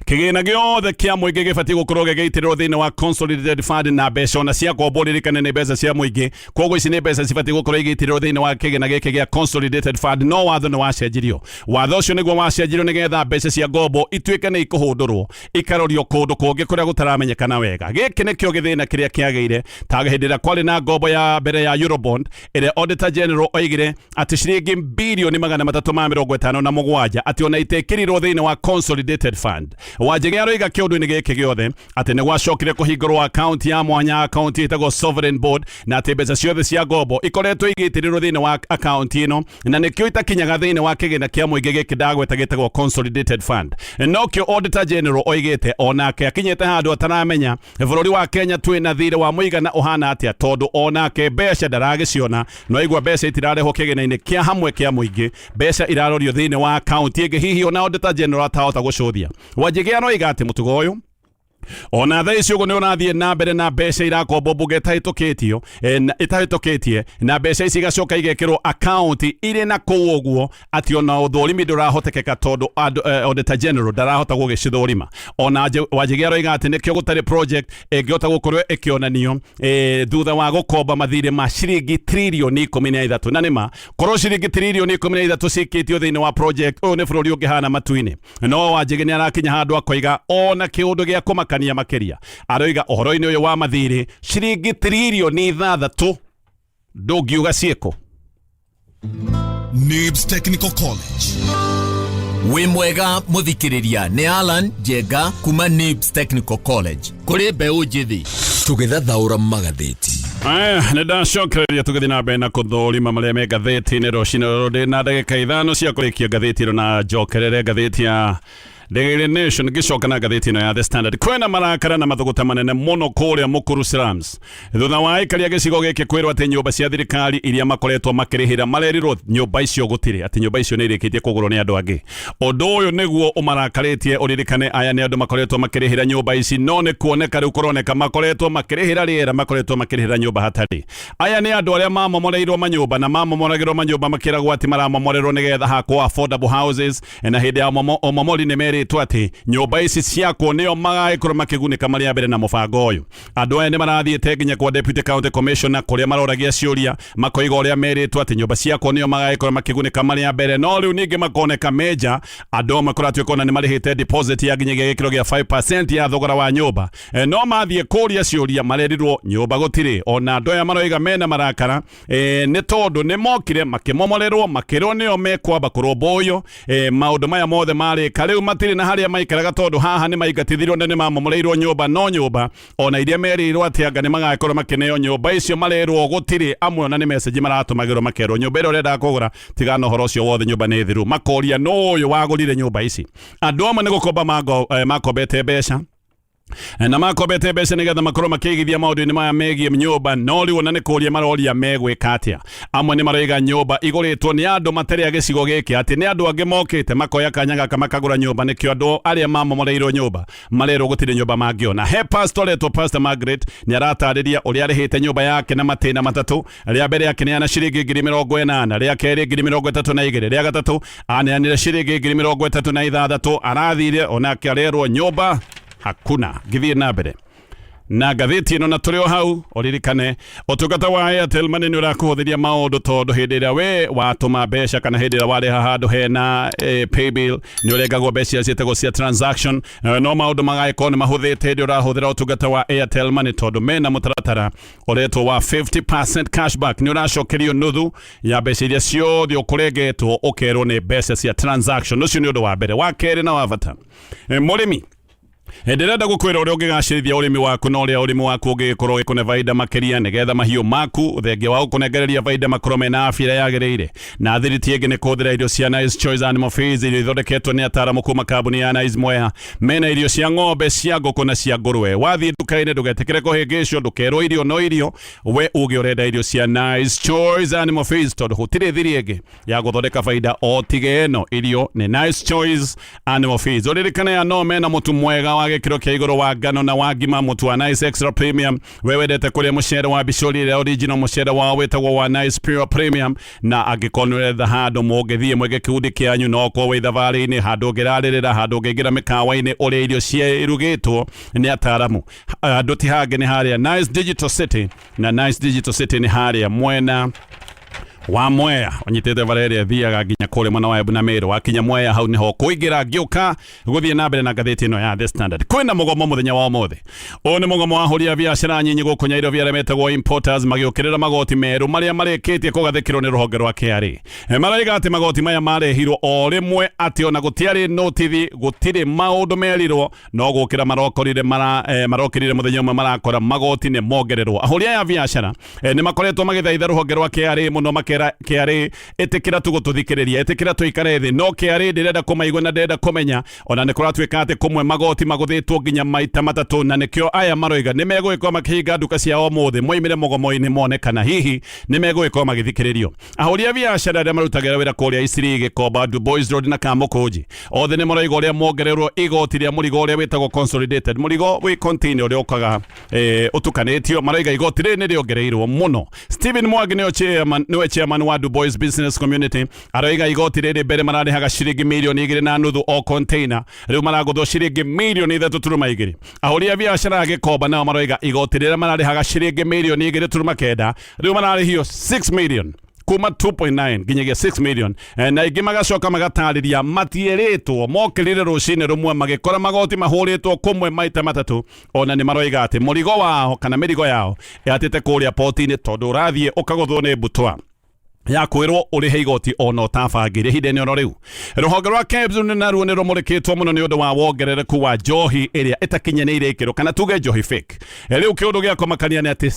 kĩgĩna gĩothe kĩa mũingĩ gĩbatiĩ gũkorwo gĩgĩitĩrĩrwo thĩinĩ wa consolidated fund, na mbeca ona cia ngombo ririkane nĩ mbeca cia mũingĩ, koguo ici nĩ mbeca cibatiĩ gũkorwo igĩitĩrĩrwo thĩinĩ wa kĩgĩna gĩkĩ gĩa consolidated fund. No watho nĩ wacenjirio. Watho ũcio nĩguo wacenjirio nĩgetha mbeca cia ngombo ituĩke nĩ ikũhũndũrwo ikarorio kũndũ kũngĩ kũrĩa gũtaramenyekana wega. Gĩkĩ nĩkĩo gĩthĩna kĩrĩa kĩagĩire ta hĩndĩ ĩrĩa kwarĩ na ngombo ya mbere ya Eurobond, ĩrĩa Auditor General oigire atĩ ciringi birioni 357 atĩ ona itekĩrirwo thĩinĩ wa consolidated fund. Wanjigi aroiga kĩũndũ-inĩ gĩkĩ gĩothe atĩ nĩ gwacokire kũhingũrwo akaunti ya mwanya, akaunti ĩtagwo sovereign board, na atĩ mbeca ciothe cia ngombo ikoretwo igĩitĩrĩrwo thĩinĩ wa akaunti ĩno, na nĩkĩo itakinyaga thĩinĩ wa kĩgĩna kĩa mũingĩ gĩkĩ ndagweta gĩtagwo consolidated fund. Nokĩo Auditor General oigĩte onake akinyĩte handũ ataramenya bũrũri wa Kenya twĩna thirĩ wa mũigana ũhana atĩa, tondũ onake mbeca ndaragĩciona. No aigua mbeca itirarehwo kĩgĩna-inĩ kĩa hamwe kĩa mũingĩ, mbeca irarorio thĩinĩ wa akaunti ĩngĩ hihi ona Auditor General atahota gũcũthia. Wanjigi aroiga atĩ mũtugo ũyũ ona thaa ici ũguo nĩ ũrathiĩ na mbere, na mbeca irakombwo mbunge ĩtahĩtũkĩtio, ĩtahĩtũkĩtie, na mbeca ici igacoka igekĩrwo akaunti irĩ na kũu ũguo atĩ ona ũthũrimi ndũrahotekeka, tondũ Auditor General ndarahota gũgĩcithũrima. Ona Wanjigi aroiga atĩ nĩkĩo gũtarĩ project ĩngĩhota gũkorwo ĩkĩonanio thutha wa gũkomba mathirĩ ma ciringi tririoni 13. Na nĩma korwo ciringi tririoni 13 cikĩtio thĩinĩ wa project, ũyũ nĩ bũrũri ũngĩhana matu-inĩ. No Wanjigi nĩ arakinya handũ akoiga ona kĩũndũ gĩa kũmakania makĩria, aroiga ũhoro-inĩ ũyũ wa mathirĩ ciringi tririoni 6 ndũngiuga ciĩkũ.
NIBS Technical College.
Wĩ mwega mũthikĩrĩria, nĩ Alan Njenga kuma NIBS Technical College kũrĩ mbeũ njĩthĩ.
Tũgĩthathaũra magathĩti.
Aya, nĩ ndacokereria tũgĩthiĩ na mbere na kũthũrima marĩa me ngathĩti-inĩ rũcinĩ rũrũ. Ndĩ na ndagĩka 5 cia kũrĩkia ngathĩti ĩno na njokerere ngathĩti ya Daily Nation gĩcoka na ngathĩti ĩno ya The Standard. Kwĩna marakara na mathũgũta manene mũno kũrĩa Mukuru Slums thutha wa aikari a gĩcigo gĩkĩ kwĩrwo atĩ nyũmba cia thirikari iria makoretwo makĩrĩhĩra marerirwo nyũmba icio gũtirĩ, atĩ nyũmba icio nĩ irĩkĩtie kũgũrwo nĩ andũ angĩ. Ũndũ ũyũ nĩguo ũmarakarĩtie. Ũririkane aya nĩ andũ makoretwo makĩrĩhĩra nyũmba ici, no nĩ kuoneka rĩu kũroneka makoretwo makĩrĩhĩra rĩera, makoretwo makĩrĩhĩra nyũmba hatarĩ. Aya nĩ andũ arĩa mamomoreirwo manyũmba na mamomoragĩrwo manyũmba makĩragwo atĩ maramomorerwo nĩgetha hakwo affordable houses, na hĩndĩ ya ũmomori nĩ merĩtwo atĩ nyũmba ici ciakwo nĩo magagĩkorwo makĩgunĩka marĩ a mbere na mũbango ũyũ. Andũ aya nĩ marathiĩte nginya kwa Deputy County Commissioner kũrĩa maroragia ciũria, makoiga ũrĩa merĩtwo atĩ nyũmba ciakwo nĩo magagĩkorwo makĩgunĩka marĩ a mbere, no rĩu ningĩ makoneka menja andũ amwe kũratuĩka ona nĩ marĩhĩte deposit ya nginyagia gĩkĩro gĩa 5% ya thogora wa nyũmba. No mathiĩ kũria ciũria marerirwo nyũmba gũtirĩ. Ona andũ aya maroiga mena marakara nĩ tondũ nĩ mokire makĩmomorerwo makĩrwo nĩo mekwamba kũrũmbũiyo. Maũndũ maya mothe marĩka rĩu matirĩ na harĩa maikaraga tondũ haha nĩ maingatithirio na nĩ mamomoreirwo nyũmba, no nyũmba ona iria merĩirwo atĩ anga nĩ magakorwo makĩneo nyũmba icio marerwo gũtirĩ. Amwe ona nĩ message maratũmagĩrwo makerwo nyũmba ĩrĩa ũrenda kũgũra tigana ũhoro ũcio wothe, nyũmba nĩ thiru. Makoria nũ ũyũ wagũrire nyũmba ici. Andũ amwe nĩ gũkomba makombete mbeca na makombete mbeca nĩgetha makorwo makĩigithia maũndũ-inĩ maya megiĩ nyũmba, no rĩu ona nĩ kũria maroria megwĩka atĩa. Amwe nĩ maroiga nyũmba igũrĩtwo nĩ andũ matarĩ a gĩcigo gĩkĩ, atĩ nĩ andũ angĩ mokĩte makoya kanya gaka makagũra nyũmba, nĩkĩo andũ arĩa mamomoreirwo nyũmba marerwo gũtirĩ nyũmba mangĩona. He pastor etwo Pastor Margaret nĩ aratarĩria ũrĩa arĩhĩte nyũmba yake na matĩna matatũ. Rĩa mbere akĩneana ciringi 80,000, rĩa kerĩ 32,000, rĩa gatatũ aneanire ciringi 36,000. Arathire onake arerwo nyũmba hakuna. Ngĩthiĩ na mbere na ngathĩti ĩno na tũrĩ o hau, ũririkane ũtungata wa Airtel Money nĩ ũrakũhũthĩria maũndũ tondũ hĩndĩ ĩrĩa we watũma mbeca kana hĩndĩ ĩrĩa warĩha handũ hena paybill nĩ ũrengagwo mbeca iria ciĩtagwo cia transaction. No maũndũ magagĩkorwo nĩ mahũthĩte hĩndĩ ũrahũthĩra ũtungata wa Airtel Money tondũ mena mũtaratara ũretwo wa 50% cashback. Nĩ ũracokerio nuthu ya mbeca iria ciothe ũkũrengetwo ũkerwo nĩ mbeca cia transaction. Ũcio nĩ ũndũ wa mbere. Wa kerĩ na wa bata, mũrĩmi, ndĩrenda gũkwĩra ũrĩa ũngĩgacĩrithia ũrĩmi waku na ũrĩa ũrĩmi waku ũngĩgĩkorwo ũgĩkũne baida makĩria nĩgetha mahiũ maku thengia wa gũkũnengereria baida makorwo mena afya ĩrĩa yagĩrĩire. Na thiriti ĩngĩ nĩ kũhũthĩra irio cia Nice Choice Animal Feeds, irio ithondeketwo nĩ ataaramu kuma kambuni ya Nice Mwea. Mena irio cia ng'ombe, cia ngũkũ na cia ngũrwe. Wathiĩ nduka-inĩ ndũgetĩkĩre kũhĩngĩcwo, ndũkerwo irio no irio, we uge ũrenda irio cia Nice Choice Animal Feeds tondũ gũtirĩ thiri ĩngĩ ya gũthondeka baida o tiga ĩno. Irio nĩ Nice Choice Animal Feeds. Ũririkane ya no mena mũtu mwega wa gĩkĩro kĩa igũrũ wa ngano na wa ngima, mũtu wa Nice Extra Premium. We wendete kũrĩa mũcere wa bicũri ĩrĩa original, mũcere wao wĩtagwo wa Nice Pure Premium. Na angĩkorwo nĩ ũretha handũ mũngĩthiĩ mwĩke kĩkundi kĩanyu, no ũkorwo wĩ thabarĩ-inĩ, handũ ũngĩrarĩrĩra, handũ ũngĩingĩra mĩkawa-inĩ ũrĩa irio ciarugĩtwo nĩ ataaramu, handũ ti hangĩ nĩ harĩa Nice Digital City. Na Nice Digital City nĩ harĩa mwena wa Mwea, ũnyitĩte bara ĩrĩa ĩthiaga nginya kũrĩa mwena wa Embu na Meru. Wakinya Mwea hau nĩho kũingĩra. Ngĩũka gũthiĩ na mbere na ngathĩti ĩno ya The Standard, kwĩna mũgomo mũthenya wa ũmũthĩ. Ũyũ nĩ mũgomo wa ahũri a biacara nyinyi gũkũ Nyairobi arĩa metagwo importers, magĩũkĩrĩra magoti merũ marĩa marĩkĩtie kũgathĩkĩrwo nĩ rũhonge rwa KRA. Maraiga atĩ magoti maya marehirwo o rĩmwe, atĩ ona gũtiarĩ notithi, gũtirĩ maũndũ merirwo, no gũkĩra marokorire marokĩrire mũthenya ũmwe marakora magoti nĩ mongererwo. Ahũri aya a biacara nĩ makoretwo magĩthaitha rũhonge rwa KRA mũno, makera KRA ĩtĩkĩra tu gũtũthikĩrĩria, ĩtĩkĩra tũikare thĩ, no KRA ndĩrenda kũmaigua na ndĩrenda kũmenya. Ona nĩ kũratuĩka atĩ kũmwe magoti magũthĩtwo nginya maita matatũ, na nĩkĩo aya maroiga nĩ megũgĩkorwo makĩhinga nduka ciao ũmũthĩ moimĩre mũgomo-inĩ mone kana hihi nĩ megũgĩkorwo magĩthikĩrĩrio. Ahũri a biacara arĩa marutagĩra wĩra kũrĩa Isiri, Gĩkomba, Du Bois Road na Kamũkũnji othe nĩ maroiga ũrĩa mongererwo igoti rĩa mũrigo ũrĩa wĩtagwo consolidated, mũrigo wĩ container ũrĩa ũkaga ũtukanĩtio. Maroiga igoti rĩrĩ nĩ rĩongereirwo mũno. Stephen Mwangi nĩwe chairman wa Du Bois Business Community, aroiga igoti rĩrĩ mbere mararĩhaga ciringi 2.5 millioni o container, rĩu maragũthwo ciringi 3.2 mirioni. Ahũri a biacara a Gĩkomba nao maroiga igoti rĩrĩa mararĩhaga ciringi 2.9 mirioni rĩu mararĩhio 6 million, kuma 2.9 nginyagia 6 million. Na ingĩ magacoka magatarĩria matierĩtwo, mokĩrire rũcinĩ rũmwe magĩkora magoti mahũrĩtwo kũmwe maita matatũ. Ona nĩ maroiga atĩ mũrigo wao kana mĩrigo yao yatĩte kũrĩa poti-inĩ tondũ ũrathiĩ ũkagũthwo nĩ mbutwa. Ya kwĩrwo ũrĩhe igoti ona ũtabangĩire ihinda-inĩ oro rĩu. Rũhonge rwa KEBS naruo nĩ rũmũrĩkĩtwo mũno nĩ ũndũ wa wongerereku wa njohi ĩrĩa ĩtakinyanĩire ikĩro, kana tuge njohi fake. Rĩu kĩũndũ gĩa kũmakania nĩ atĩ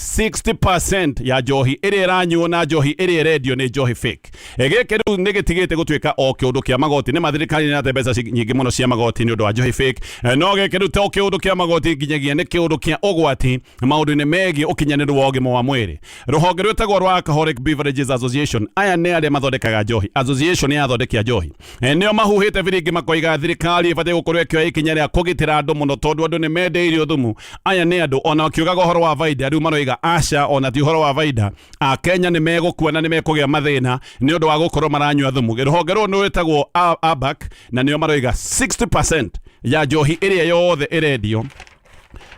60% ya njohi ĩrĩa ĩranyuo na njohi ĩrĩa ĩrendio nĩ njohi fake. Gĩkĩ rĩu nĩ gĩtigĩte gũtuĩka o kĩũndũ kĩa magoti. Nĩ ma thirikari nĩ ĩrate mbeca nyingĩ mũno cia magoti nĩ ũndũ wa njohi fake, no gĩkĩ rĩu to kĩũndũ kĩa magoti, nginyagia nĩ kĩũndũ kĩa ũgwati maũndũ-inĩ megiĩ ũkinyanĩru wa ũgima wa mwĩrĩ. Rũhonge rwĩtagwo rwa Alcoholic Beverages Association, aya nĩ arĩa mathondekaga njohi, association ya athondeki a njohi, nĩo mahuhĩte biringi makoiga thirikari ĩbatiĩ gũkorwo ĩkĩoya ikinya rĩa kũgitĩra andũ mũno tondũ andũ nĩ mendeirio thumu. Aya nĩ andũ ona makiugaga ũhoro wa baida, rĩu maroiga aca, ona ti ũhoro wa baida, Akenya nĩ megũkua na nĩ mekũgĩa mathĩna nĩ ũndũ wa gũkorwo maranyua thumu. Rũhonge rũrũ nĩ rwĩtagwo ABAC, na nĩo maroiga 60% ya njohi ĩrĩa yothe ĩrendio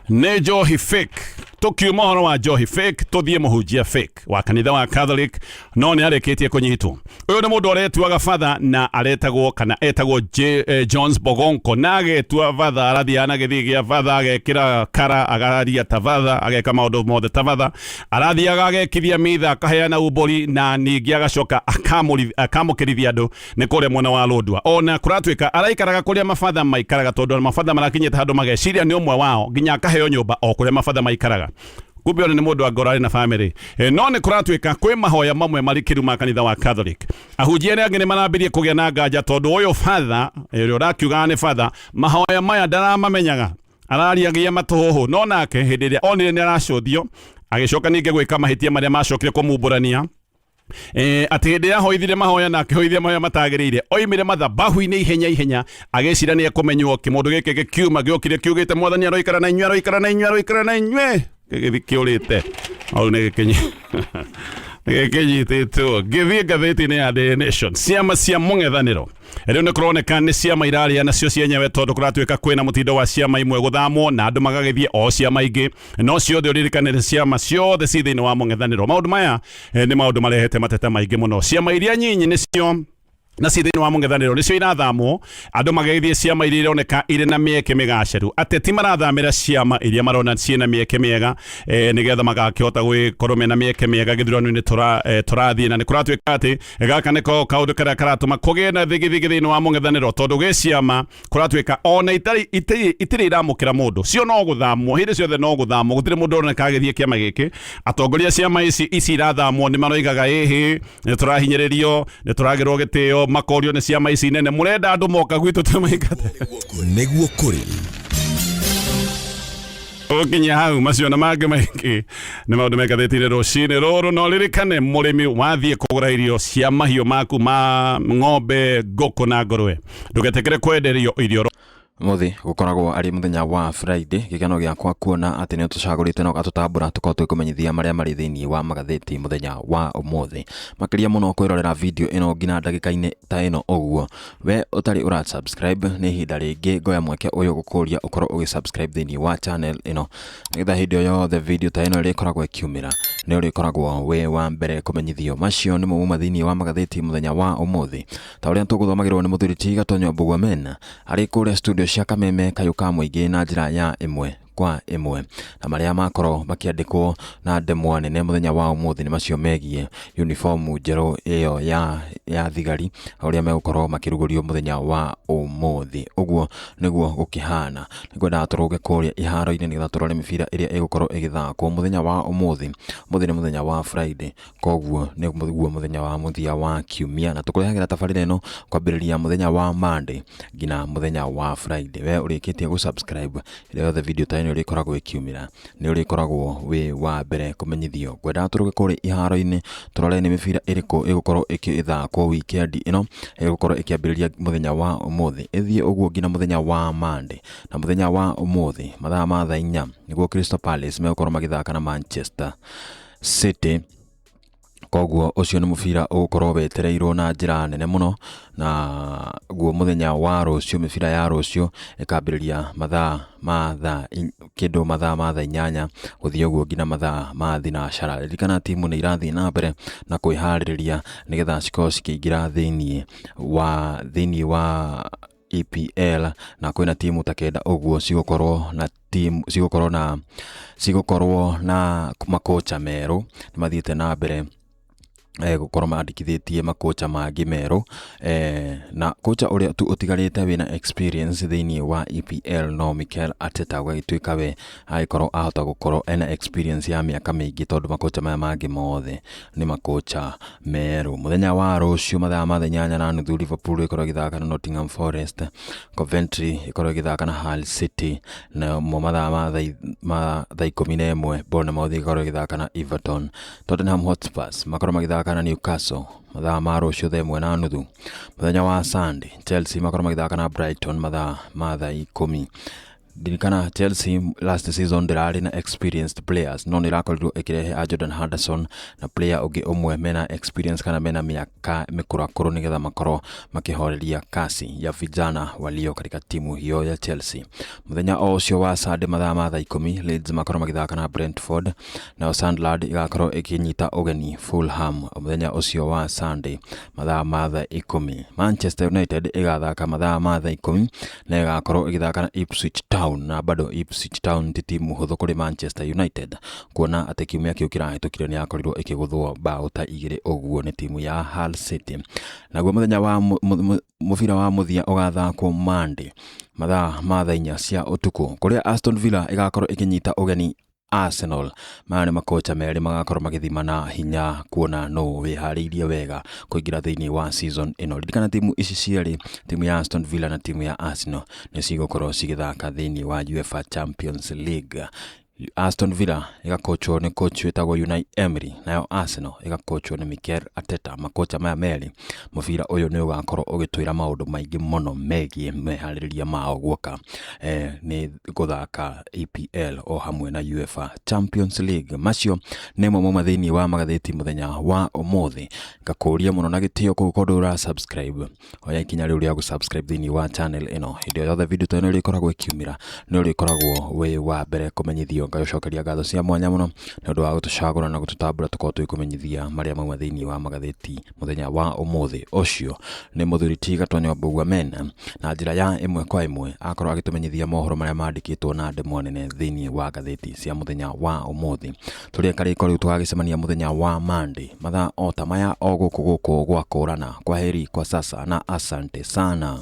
nĩ njohi fake. Tukiuma ũhoro wa njohi fake, tũthiĩ mũhunjia fake wa kanitha wa Catholic, no nĩ arĩkĩtie kũnyitwo. Ũyũ nĩ mũndũ aretuaga batha na aretagwo kana etagwo Jones Bogonko, na agetua batha, arathiaga na gĩthii gĩa batha, agekĩra kara, agaria ta batha, ageka maũndũ mothe ta batha, arathiaga agekithia mitha, akaheana umbũri, na ningĩ agacoka akamũkĩrithia andũ nĩ kũrĩa mwena wa Lodwar. Ona kũratuĩka araikaraga kũrĩa mabatha maikaraga, tondũ mabatha marakinyĩte handũ mageciria nĩ ũmwe wao, nginya akaheo nyũmba o kũrĩa mabatha maikaraga. Kumbe ona nĩ mũndũ wa ngoro arĩ na family. No nĩ kũratuĩka kwĩ mahoya mamwe marikĩru ma kanitha wa Catholic. Ahunjia arĩa angĩ nĩ marambirie kũgĩa na nganja tondũ ũyũ batha ũrĩa ũrakiugaga nĩ batha, mahoya maya ndaramamenyaga, arariagia matũhũhũ. No nake hĩndĩ ĩrĩa onire nĩ aracũthio, agĩcoka ningĩ gwĩka mahĩtia marĩa macokire kũmumbũrania, atĩ hĩndĩ ĩrĩa ahoithire mahoya na akĩhoithia mahoya matagĩrĩire, oimire mathabahu-inĩ ihenya ihenya, agĩcira nĩ ekũmenywo. Kĩmũndũ gĩkĩ gĩkiuma gĩokire kiugĩte, "Mwathani aroikara na inyuĩ, aroikara na inyuĩ, aroikara na inyuĩ." Gĩgĩthi kĩũrĩte hau nĩ gĩkĩnyitĩtwo. Ngĩthiĩ ngathĩti-inĩ ya Daily Nation, ciama cia mũng'ethanĩro rĩu nĩ kũroneka nĩ ciama iraria nacio cienyewe, tondũ kũratuĩka kwĩna mũtindo wa ciama imwe gũthamwo na andũ magagĩthiĩ o ciama ingĩ, no ciothe ũririkane nĩ ciama ciothe ci thĩinĩ wa mũng'ethanĩro. Maũndũ maya nĩ maũndũ marehete mateta maingĩ mũno. Ciama iria nyinyi nĩcio na ci thĩinĩ wa mũng'ethanĩro nĩcio irathamwo, andũ magĩthiĩ ciama iria ironeka irĩ na mĩeke mĩgacĩru. Ateti marathamĩra ciama iria marona ciĩna mĩeke mĩega, nĩgetha magakĩhota gũgĩkorwo mena mĩeke mĩega gĩthurano-inĩ tũrathiĩ. Na nĩ kũratuĩka atĩ gaka nĩko kaũndũ karĩa karatũma kũgĩe na thigithigi thĩinĩ wa mũng'ethanĩro, tondũ gwĩ ciama kũratuĩka ona itirĩ iramũkĩra mũndũ, cio no gũthamwo hĩndĩ ciothe, no gũthamwo, gũtirĩ mũndũ ũroneka agĩthiĩ kĩama gĩkĩ. Atongoria ciama ici irathamwo nĩ maroigaga, "Ĩhĩ, nĩ tũrahinyĩrĩrio, nĩ tũragĩrwo gĩtĩo." Makorio nĩ ciama ici nene, "Mũrenda andũ moka gwitũ tũmaingate?"
Nĩguo kũrĩ.
Ũkinya hau, macio na mangĩ maingĩ nĩ maũndũ me ngathĩti-inĩ rũcinĩ rũrũ. No ririkane, mũrĩmi, wathiĩ kũgũra irio cia mahiũ maku ma ng'ombe, ngũkũ na ngũrwe, ndũgetĩkĩre kwenderio irio
Mũthĩ gũkoragwo arĩ mũthenya wa Friday, gĩkeno gĩakwa kuona atĩ nĩ ũtũcagũrĩte na ũgatũtambũra tũkorwo tũkĩmenyithia marĩa marĩ thĩinĩ wa magathĩti mũthenya wa ũmũthĩ. Makĩria mũno kwĩrorera video ĩno nginya ndagĩka-inĩ ta ĩno ũguo. We ũtarĩ ũra subscribe, nĩ ihinda rĩngĩ ngoya mweke ũyũ gũkũria ũkorwo ũgĩ subscribe thĩinĩ wa channel ĩno, nĩgetha hĩndĩ o yothe video ta ĩno ĩrĩkoragwo ĩkiumĩra, nĩ ũrĩkoragwo wĩ wa mbere kũmenyithio. Macio nĩmo mauma thĩinĩ wa magathĩti mũthenya wa ũmũthĩ, ta ũrĩa tũgũthomagĩrwo nĩ mũthuri ti Gatonyo Mbugua Mena arĩ kũrĩa studio cia Kameme Kayũ ka Mũingĩ na njĩra ya ĩmwe kwa ĩmwe. Na marĩa makorwo makĩandĩkwo na ndemwa nene mũthenya wa ũmũthĩ nĩ macio megiĩ uniform njerũ ĩyo ya thigari, ũrĩa megũkorwo makĩrugũrio mũthenya wa ũmũthĩ. Ũguo nĩguo gũkĩhana. Nĩngwendaga tũrũge kũrĩa iharo-inĩ nĩgetha tũrore mĩbira ĩrĩa ĩgũkorwo ĩgĩthakwo mũthenya wa ũmũthĩ. Ũmũthĩ nĩ mũthenya wa Friday, koguo nĩguo mũthenya wa mũthia wa kiumia, na tũkũrehagĩra tabarĩra ĩno kwambĩrĩria mũthenya wa Monday nginya mũthenya wa Friday. We ũrĩkĩtie gũ subscribe, ĩrĩa yothe video ta ĩno ĩrĩkoragwo ĩkiumĩra, nĩ ũrĩkoragwo wĩ wa mbere kũmenyithio. Ngwendaga tũrũge kũrĩa iharo-inĩ tũrore nĩ mĩbira ĩrĩkũ ĩgũkorwo ĩgĩthakwo weekend ĩno ĩgũkorwo ĩkĩambĩrĩria mũthenya wa ũmũthĩ, ĩthiĩ ũguo nginya mũthenya wa Monday. Na mũthenya wa ũmũthĩ mathaa ma thaa 4 nĩguo Crystal Palace megũkorwo magĩthaka na Manchester City. Koguo ũcio nĩ mũbira ũgũkorwo wetereirwo na njĩra nene mũno. Na guo mũthenya wa rũciũ, mĩbira ya rũciũ ĩkambĩrĩria mathaa ma thaa kĩndũ mathaa ma thaa 8 gũthiĩ ũguo nginya mathaa ma thinacara. Ririkana timu nĩ irathiĩ na mbere na kwĩharĩrĩria nĩgetha cikorwo cikĩingĩra thĩinĩ wa EPL, na kwĩna timu ta 9 ũguo cigũkorwo na makocha merũ. Nĩ mathiĩte na mbere. Gũkorwo mandĩkithĩtie makocha mangĩ merũ, na kocha ũrĩa tu ũtigarĩte wĩna experience thĩinĩ wa EPL no Mikel Arteta, gũgagĩtuĩka we agĩkorwo ahota gũkorwo ena experience ya mĩaka mĩingĩ, tondũ makocha maya mangĩ mothe nĩ makocha merũ. Mũthenya wa rũciũ mathaa ma 8:30, Liverpool ĩkorwo ĩgĩthaka na Nottingham Forest, Coventry ĩkorwo ĩgĩthaka na Hull City, namo mathaa ma 11:00 Bournemouth ĩkorwo ĩgĩthaka na Everton. Tottenham Hotspurs makorwo magĩthaka na Newcastle mathaa ma rũciũ 1:30. Mũthenya wa Sunday, Chelsea makorwo magĩthaka na Brighton mathaa ma 10:00. Ndirikana Chelsea last season ndĩrarĩ na experienced players, no nĩ ĩrakorirwo ĩkĩrehe a Jordan Henderson na player ũngĩ ũmwe mena experience kana mena mĩaka mĩkũrakũrũ, nĩgetha makorwo makĩhoreria kasi ya vijana walio katika timu hiyo ya Chelsea. Mũthenya o ũcio wa Sunday mathaa ma 10:00, Leeds makorwo magĩthaka na Brentford, nayo Sunderland ĩgakorwo ĩkĩnyita ũgeni Fulham mũthenya ũcio wa Sunday mathaa ma 10:00. Manchester United ĩgathaka mathaa ma 10:00 na ĩgakorwo ĩgĩthaka na Ipswich Town, na bado Ipswich Town ti timu hũthũ kũrĩ Manchester United, kuona atĩ kiumia kĩu kĩrahĩtũkire nĩ yakorirwo ĩkĩgũthwo bao ta 2 ũguo nĩ timu ya Hull City. Naguo mũthenya wa mũbira wa mũthia ũgathakwo Monday mathaa ma 4:00 cia ũtukũ, kũrĩa Aston Villa ĩgakorwo ĩkĩnyita ũgeni Arsenal. Maya nĩ makocha merĩ magakorwo magĩthimana hinya kuona nũ wĩharĩirie wega kũingĩra thĩinĩ wa season ĩno. Ririkana timu ici cierĩ, timu ya Aston Villa na timu ya Arsenal, nĩ cigũkorwo cigĩthaka thĩinĩ wa UEFA Champions League. Aston Villa ĩgakochwo nĩ coach wĩtagwo Unai Emery, nayo Arsenal ĩgakochwo nĩ Mikel Arteta. Makocha maya merĩ, mũbira ũyũ nĩ ũgakorwo ũgĩtwĩra maũndũ maingĩ mũno megiĩ meharĩrĩria mao guoka nĩ gũthaka EPL o hamwe na UEFA Champions League. Macio nĩmo mauma thĩinĩ wa magathĩti mũthenya wa ũmũthĩ. Ngakũria mũno na gĩtĩo kũu kũndũ ũra subscribe, oya ikinya rĩu rĩa gũ-subscribe thĩinĩ wa channel ĩno. Hĩndĩ o yothe video ta ĩno ĩrĩkoragwo ĩkiumĩra, nĩ ũrĩkoragwo wĩ wa mbere kũmenyithio. Ngagũcokeria ngatho cia mwanya mũno nĩ ũndũ wa gũtũcagũra na gũtũtambũra tũkorwo tũgĩkũmenyithia marĩa mauma thĩinĩ wa magathĩti mũthenya wa ũmũthĩ. Ũcio nĩ mũthuri ti Gatonyo Mbugua Mena, na njĩra ya ĩmwe kwa ĩmwe akorwo agĩtũmenyithia mohoro marĩa mandĩkĩtwo na ndemwa nene thĩinĩ wa ngathĩti cia mũthenya wa ũmũthĩ. Tũrĩ karĩko rĩu, tũgagĩcemania mũthenya wa Monday mathaa o ta maya, o gũkũ gũkũ gwa Kũrana. Kwa heri kwa sasa na asante sana.